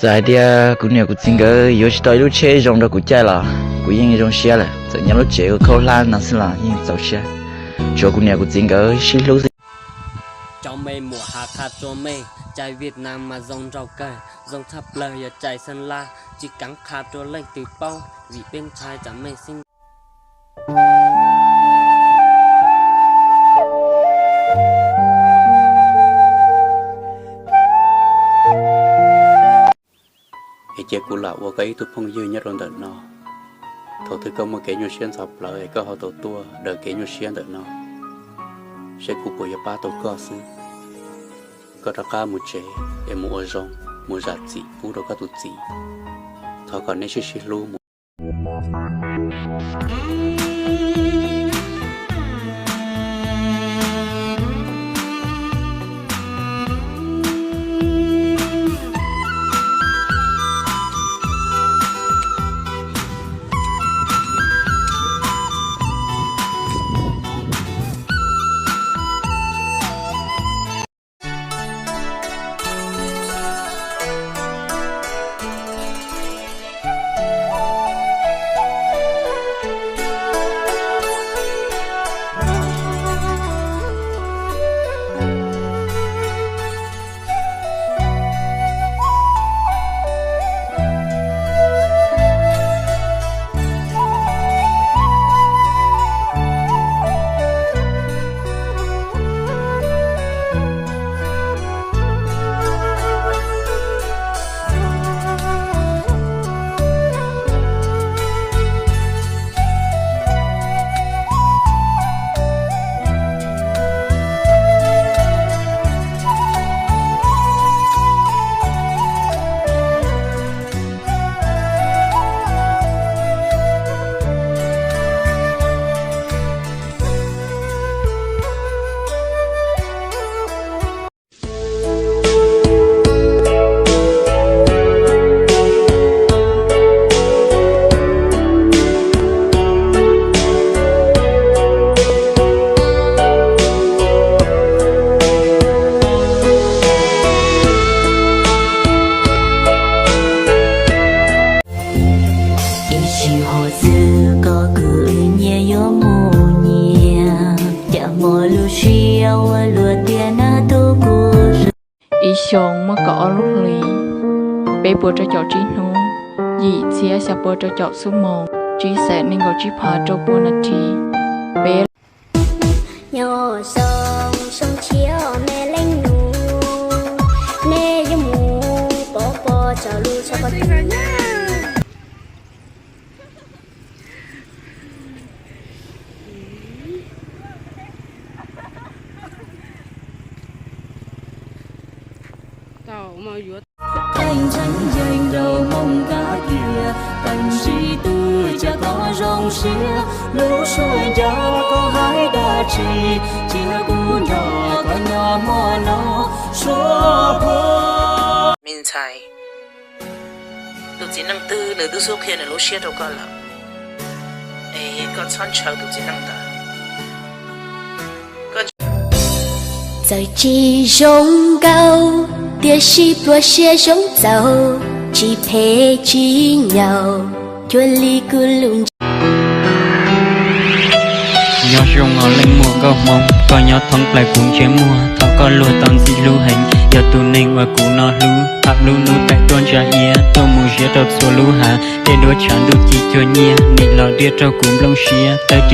Txawm hais tias kuv niam kuv txiv nkawd yuav tsis tau ib lub tsheb zoo rau kuv caij los kuv yeej zoo siab lawm. Txawm nyob lub tsev ua khaub hlab no xwb los yeej txaus siab, tsuav kuv niam kuv txiv nkawd sib hlub xwb. Cov me muam has qha rua mej, cai Vietnam mas zoo nraug kawg, zoo tshaj plawg yog cai Xeeb Laj, tsi kaav qha rua leej twg paub, vim peb ntshai tsam mej xeeb. Es cia kuv lam ua koj ib tug phooj ywg nyob rau ntawm no. Thaum twg koj muaj kev nyuaj siab ntxhov plawv es koj ho tau tuaj daws kev nyuaj siab ntawm no, seb kuv puas yuav pab tau koj xwb. Koj rov qab mus tsev es mus ua zoo, mus zam txim pub rau koj tus txiv. Thov kom neb sib sib hlub mus. Ib tsis hos xwb koj kwv nyias yuav mus nyias, cas hmo lub siab ua luaj tiag nab tub kuv. Ib xyoo muaj kaum ob lub hli, peb puas rau caum tsib hnub, yim txhiab xya pua rau caum xuab moos, tsib xees nees nkaum tsib phav rau pua nas this. Peb Nyob zoo xyoo tshiab me leej nus, nej yuav mus pov pob tsaus lub tshaj qhov twg? Tau mas yuav Qeej ntseeg yeej raug moog kab kiag, tab sis twb cia koj zoo siab. Lub suab ncaj koj hais dab tsi, cia kuv nrog koj nyob hmo no suab puag. Me ntxhais, tus txiv neej twg nws twb xub qhia nws lub siab rau koj lawm, es koj txhob ntshaw tus txiv neej ntawd. Txawm tsis zoo nkauj, tiam sis pluav siab zoo txaus, tsis phem tsis nyaum, cuag li kuv lub ntsej. Nyob zoo os leej muam nkauj hmoob, koj nyob thoob plaws kuv ntsej muag, thov koj luag tau ntxim hlub heev, yog tus neeg uas kuv no hlub, hab lub hnub taim tuaj ntsa iab, tuaj mus ziab rau txhua lub hav, dej duab tshav ntuj ci cuag nyiaj, nim los riam rau kuv nplooj siab, tawg ris